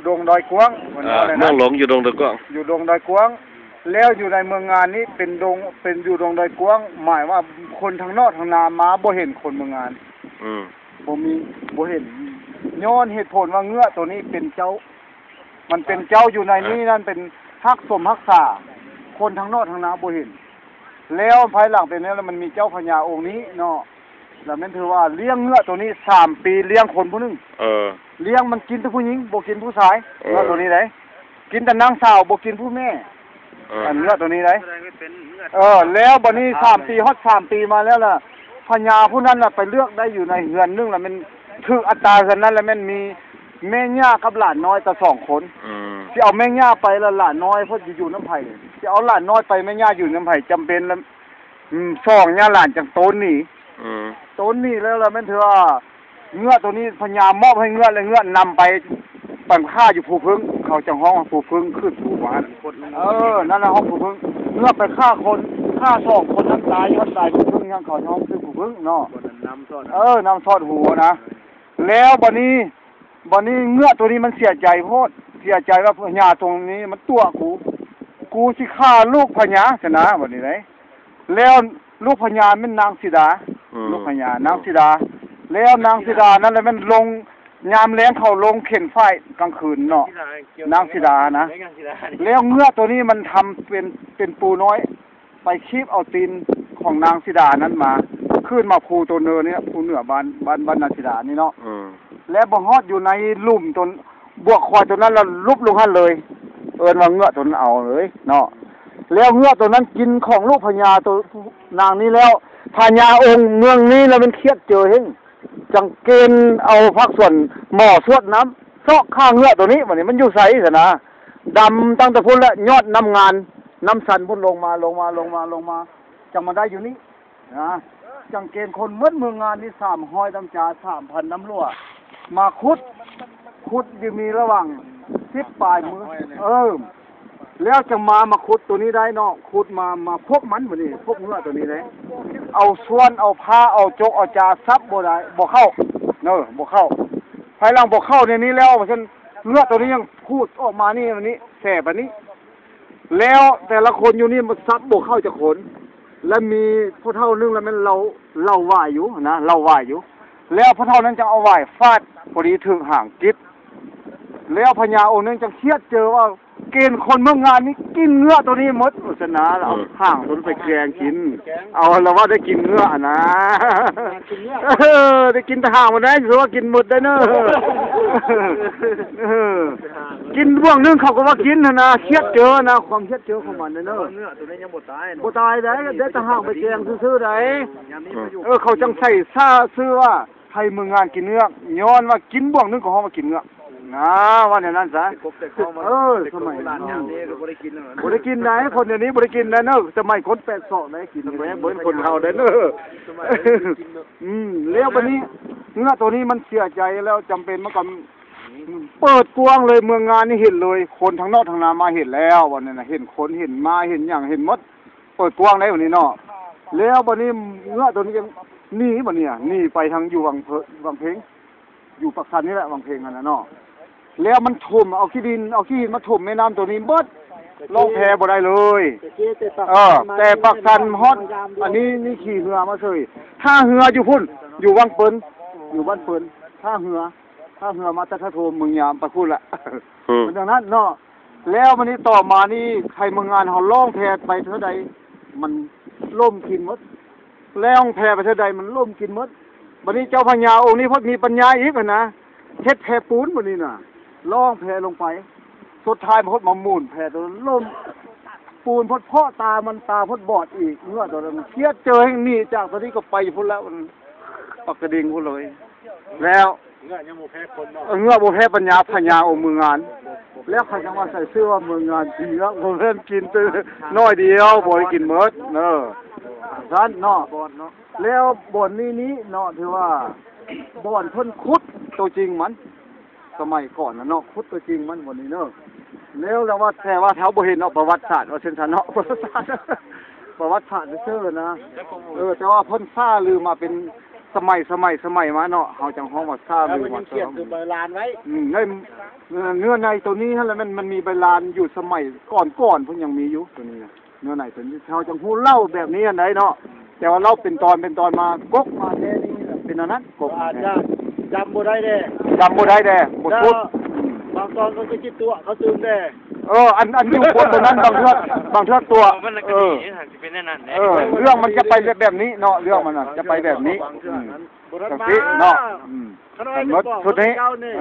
ດົງດອຍກວ້າງ ເອີ ເມືອງຫຼວງຢູ່ດົງດອຍກວ້າງ ຢູ່ດົງດອຍກວ້າງ. ແລ້ວຢູ່ໃນເມືອງງານນີ້ເປັນດົງ ເປັນຢູ່ດົງດອຍກວ້າງ ໝາຍວ່າຄົນທາງນອກທາງນາມາບໍ່ເຫັນຄົນເມືອງງານ ອືມ ບໍ່ມີ ບໍ່ເຫັນ ຍ້ອນເຫດຜົນວ່າເງືອກໂຕນີ້ເປັນເຈົ້າ ມັນເປັນເຈົ້າຢູ່ໃນນີ້ນັ້ນ ເປັນຮັກສົມຮັກສາ ຄົນທາງນອກທາງນາບໍ່ເຫັນ. ແລ້ວພາຍຫຼັງເປັນແນວ ແລ້ວມັນມີເຈົ້າພະຍາອົງນີ້ເນາະ ແລ້ວແມ່ນຖືວ່າລ້ຽງເງືອກໂຕນີ້ສາມປີ ລ້ຽງຄົນຜູ້ໜຶ່ງ ເອີ ລ້ຽງ ມັນກິນແຕ່ຜູ້ຍິງ ບໍ່ກິນຜູ້ຊາຍ ເອີ ເງືອກໂຕນີ້ໃດ ກິນແຕ່ນາງສາວ ບໍ່ກິນຜູ້ແມ່ ເອີ ອັນເງືອກໂຕນີ້ໃດ ເອີ ແລ້ວບັດນີ້ສາມປີ ຮອດສາມປີມາແລ້ວລະ ພະຍາຜູ້ນັ້ນລະໄປເລືອກໄດ້ຢູ່ໃນເຮືອນໜຶ່ງລະ ແມ່ນຖືກອັດຕາເຮືອນນັ້ນລະ ແມ່ນມີແມ່ຍ່າກັບຫຼານນ້ອຍແຕ່ສອງຄົນ ອືມ ຊິເອົາແມ່ຍ່າໄປລະ ຫຼານນ້ອຍເພິ່ນຊິຢູ່ນຳໃຜ ຊິເອົາຫຼານນ້ອຍໄປ ແມ່ຍ່າຢູ່ນຳໃຜ ຈຳເປັນລະ ອືມ ສອງຍ່າຫຼານຈັ່ງໂຕນໜີ ອືມ ໂຕນໜີແລ້ວລະ ແມ່ນຖືວ່າເງືອກໂຕນີ້ພະຍາມອບໃຫ້ເງືອກ ແລະ ເງືອກນຳໄປ ໄປຂ້າຢູ່ພູເພິ່ງ ເຂົາຈັ່ງຮ້ອງວ່າພູເພິ່ງ ຂຶ້ນພູມາຫັ້ນ ເອີ ນັ້ນລະ ຮ້ອງພູເພິ່ງ ເງືອກໄປຂ້າຄົນ ຂ້າສອງຄົນນັ້ນຕາຍ ຍ້ອນຕາຍພູເພິ່ງ ຍັງເຂົາຮ້ອງຊື່ພູເພິ່ງເນາະ ເອີ ນຳຊອດຫູນະ. ແລ້ວບັດນີ້ ບັດນີ້ເງືອກໂຕນີ້ມັນເສຍໃຈໂພດ ເສຍໃຈວ່າພະຍາຕົງນີ້ມັນຕົວະກູ ກູຊິຂ້າລູກພະຍາຊັ້ນນະ ບັດນີ້ເດ້. ແລ້ວລູກພະຍາແມ່ນນາງສີດາ ອືມ ລູກພະຍານາງສີດາ ແລ້ວນາງສີດານັ້ນລະແມ່ນລົງ ຍາມແລງເຂົາລົງເຂັນຝ້າຍກາງຄືນເນາະ ນາງສີດານະ. ແລ້ວເງືອກໂຕນີ້ມັນທຳເປັນ ເປັນປູນ້ອຍ ໄປຄີບເອົາຕີນຂອງນາງສີດານັ້ນມາ ຂຶ້ນມາພູໂຕເນີນີ້ ພູເໜືອບ້ານ ບ້ານ ບ້ານນາງສີດານີ້ເນາະ ອືມ ແລ້ວມາຮອດຢູ່ໃນຫຼຸມໂຕ ບວກຄວາຍໂຕນັ້ນລະຫຼຸບລົງຫັ້ນເລີຍ ເອີ້ນວ່າເງືອກໂຕນັ້ນເອົາເລີຍເນາະ. ແລ້ວເງືອກໂຕນັ້ນກິນຂອງລູກພະຍາໂຕນາງນີ້ແລ້ວ ພະຍາອົງເມືອງນີ້ລະແມ່ນຄຽດເຈີເຮັງ ຈັ່ງເກນເອົາພາກສ່ວນໝໍສວດນຳ ຊອກຂ້າເງືອກໂຕນີ້ ບັດນີ້ມັນຢູ່ໃສຊັ້ນນະ ດຳຕັ້ງແຕ່ພຸ້ນແຫຼະ ຍອດນ້ຳງານ ນ້ຳຊັນພຸ້ນ ລົງມາ ລົງມາ ລົງມາ ລົງມາ ຈັ່ງມາໄດ້ຢູ່ນີ້ ນະ ຈັ່ງເກນຄົນໝົດເມືອງງານນີ້ ສາມຮ້ອຍນ້ຳຈາ ສາມພັນນ້ຳຫຼວ ມາຂຸດ ຂຸດຢູ່ມີລະຫວ່າງສິບປາຍມື້ ເອີ ແລ້ວຈັ່ງມາ ມາຂຸດໂຕນີ້ໄດ້ເນາະ ຂຸດມາ ມາພົບມັນ ບັດນີ້ພົບເງືອກໂຕນີ້ເດ້ ເອົາສ່ວນ ເອົາພ້າ ເອົາຈົກ ເອົາຈາ ສັບບໍ່ໄດ້ ບໍ່ເຂົ້າ ເອີ ບໍ່ເຂົ້າ. ພາຍຫຼັງບໍ່ເຂົ້າໃນນີ້ແລ້ວ ວ່າຊັ້ນ ເງືອກໂຕນີ້ຍັງພູດອອກມານີ້ ອັນນີ້ ແສບອັນນີ້ ແລ້ວແຕ່ລະຄົນຢູ່ນີ້ມັນສັບບໍ່ເຂົ້າຈັກຄົນ ແລະ ມີພໍ່ເຖົ້າໜຶ່ງລະແມ່ນເລົ່າ ເລົ່າວາຍຢູ່ຫັ້ນນະ ເຫຼົ້າວາຍຢູ່ ແລ້ວພໍ່ເຖົ້ານັ້ນຈັ່ງເອົາວາຍຟາດ ພໍດີຖືກຫາງກິດ ແລ້ວພະຍາອົງໜຶ່ງຈັ່ງຄຽດເຈີວ່າ ເກນຄົນເມືອງງານນີ້ກິນເງືອກໂຕນີ້ໝົດ ວ່າຊັ້ນນະ ແລ້ວເອົາ ອືມ ຫາງໂຕນັ້ນໄປແກງກິນ ເອົາລະວ່າໄດ້ກິນເງືອກຫັ້ນນະ ກິນເງືອກ ເອີ ໄດ້ກິນແຕ່ຫາງມັນໄດ້ ຖືວ່າກິນໝົດໄດ້ເນີ ເອີ ກິນບ່ວງໜຶ່ງເຂົາກໍວ່າກິນຫັ້ນນະ ຄຽດເຈີນະ ຄວາມຄຽດເຈີຂອງມັນເດີ ເອີ ເງືອກໂຕນີ້ຍັງບໍ່ຕາຍເນາະ ບໍ່ຕາຍໃດ ໄດ້ແຕ່ຫາງໄປແກງຊື່ໆໃດ ຍາມນີ້ ເອີ ເຂົາຈັ່ງໃສ່ຊາຊື່ວ່າ ໄທເມືອງງານກິນເງືອກ ຍ້ອນວ່າກິນບ່ວງໜຶ່ງກໍຮ້ອງວ່າກິນເງືອກນະ ວ່າແນວນັ້ນຊະ ເອີ ສະໄໝ ບໍ່ໄດ້ກິນໃດ ຄົນດຽວນີ້ບໍ່ໄດ້ກິນໃດເນີ ສະໄໝຄົນແປດສອງໄດ ກິນແດ່ ບໍ່ແມ່ນຄົນເຖົ້າໄດເນີ ອືມ ແລ້ວບັດນີ້ເງືອກໂຕນີ້ມັນເສຍໃຈແລ້ວ ຈຳເປັນມັນກໍ ເປີດກວ້າງເລີຍ ເມືອງງານນີ້ເຫັນເລີຍ ຄົນທາງນອກທາງນາມາເຫັນແລ້ວ ບັດນີ້ນະ ເຫັນຄົນ ເຫັນມ້າ ເຫັນຫຍັງ ເຫັນໝົດ ເປີດກວ້າງໄດ ບັດນີ້ເນາະ ແລ້ວບັດນີ້ເງືອກໂຕນີ້ຍັງໜີ ບັດນີ້ໜີໄປທາງຢູ່ວັງເພ ວັງເພັງ ຢູ່ປາກຊັນນີ້ແຫຼະ ວັງເພັງຫັ້ນນະເນາະ ແລ້ວມັນຖົມ ເອົາຂີ້ດິນ ເອົາຂີ້ຫີນມາຖົມແມ່ນ້ຳໂຕນີ້ໝົດ ລ່ອງແພບໍ່ໄດ້ເລີຍ ເອີ ແຕ່ປາກຊັນຮອດ ອັນນີ້ນີ້ຂີ່ເຮືອມາເສີຍ ທ່າເຮືອຢູ່ພຸ້ນ ຢູ່ວັງເປິນ ຢູ່ບ້ານເປິນ ທ່າເຮືອ ທ່າເຮືອມາແຕ່ທ່າໂທມເມືອງຍາມໄປພຸ້ນລະ ອືມ ເປັນຈັ່ງນັ້ນເນາະ ແລ້ວບັດນີ້ຕໍ່ມານີ້ ໃຜເມືອງງານເຮົາລ່ອງແພໄປເທື່ອໃດ ມັນລົ້ມກິນໝົດ ລ່ອງແພໄປເທື່ອໃດ ມັນລົ້ມກິນໝົດ ບັດນີ້ເຈົ້າພະຍາອົງນີ້ເພິ່ນມີປັນຍາອີກຫັ້ນນະ ເຮັດແພປູນບັດນີ້ນະ ລ່ອງແພລົງໄປ ສຸດທ້າຍມາໂຄດມາໝູນແພໂຕນັ້ນລົ້ມ ປູນໂພດເພາະຕາມັນ ຕາໂພດບອດອີກ ເງືອກໂຕນັ້ນຄຽດເຈີແຮ່ງໜີຈາກໂຕນີ້ກໍໄປພຸ້ນແລ້ວ ປັກກະດິງພຸ້ນເລີຍ ແລ້ວ ເງືອກຍັງບໍ່ແພ້ຄົນເນາະ ເອີ ເງືອກບໍ່ແພ້ປັນຍາພະຍາອົງເມືອງງານ ແລ້ວເຂົາຈັ່ງວ່າໃສ່ຊື່ວ່າເມືອງງານກິນເງືອກ ບໍ່ແມ່ນກິນແຕ່ໜ້ອຍດຽວ ບໍ່ໄດ້ກິນໝົດ ເອີ ຊັ້ນເນາະ ແລ້ວບ່ອນນີ້ນີ້ເນາະ ຖືວ່າບ່ອນເພິ່ນຂຸດໂຕຈິງມັນ ສະໄໝກ່ອນນະເນາະ ຂຸດໂຕຈິງມັນບ່ອນນີ້ເນີ ແລ້ວລະວ່າ ແຕ່ວ່າເຮົາບໍ່ເຫັນເນາະ ປະຫວັດສາດວ່າຊັ້ນຊະເນາະ ປະຫວັດສາດ ປະຫວັດສາດຊື່ໆນະ ເອີ ແຕ່ວ່າເພິ່ນສ້າລືມາເປັນ ສະໄໝ ສະໄໝ ສະໄໝມາເນາະ ເຮົາຈັ່ງຮ້ອງວ່າຊາ ຫຼືວ່າ ຂຽນໃບລານໄວ້ ອືມ ໃນເນື້ອໃນໂຕນີ້ຫັ້ນແຫຼະ ມັນ ມັນມີໃບລານຢູ່ສະໄໝກ່ອນໆ ເພິ່ນຍັງມີຢູ່ໂຕນີ້ນະ ເນື້ອໃນໂຕນີ້ ເຮົາຈັ່ງຮູ້ເລົ່າແບບນີ້ຫັ້ນໃດເນາະ ແຕ່ວ່າເລົ່າເປັນຕອນເປັນຕອນມາ ກົກມາແທ້ນີ້ເປັນອັນນັ້ນ ກົກ ອາດຈະຈຳບໍ່ໄດ້ແດ່ ຈຳບໍ່ໄດ້ແດ່ ບໍ່ສຸດ ບາງຕອນເຂົາກໍຊິຕົວະເຂົາຕື່ມແດ່ ເອີ ອັນ ອັນຢູ່ຄົນໂຕນັ້ນ ບາງເທື່ອ ບາງເທື່ອຕົວະ ເອີ ເປັນແນວນັ້ນເດ້ ເອີ ເລື່ອງມັນຈະໄປແບບນີ້ເນາະ ເລື່ອງມັນນະຈະໄປແບບນີ້ ບາງເທື່ອ ອືມ ບໍ່ທັນມາ ຈັ່ງຊີ້ເນາະ ອືມ ຄັນວ່າ ທັງໝົດຊຸດນີ້ ເຈົ້ານີ້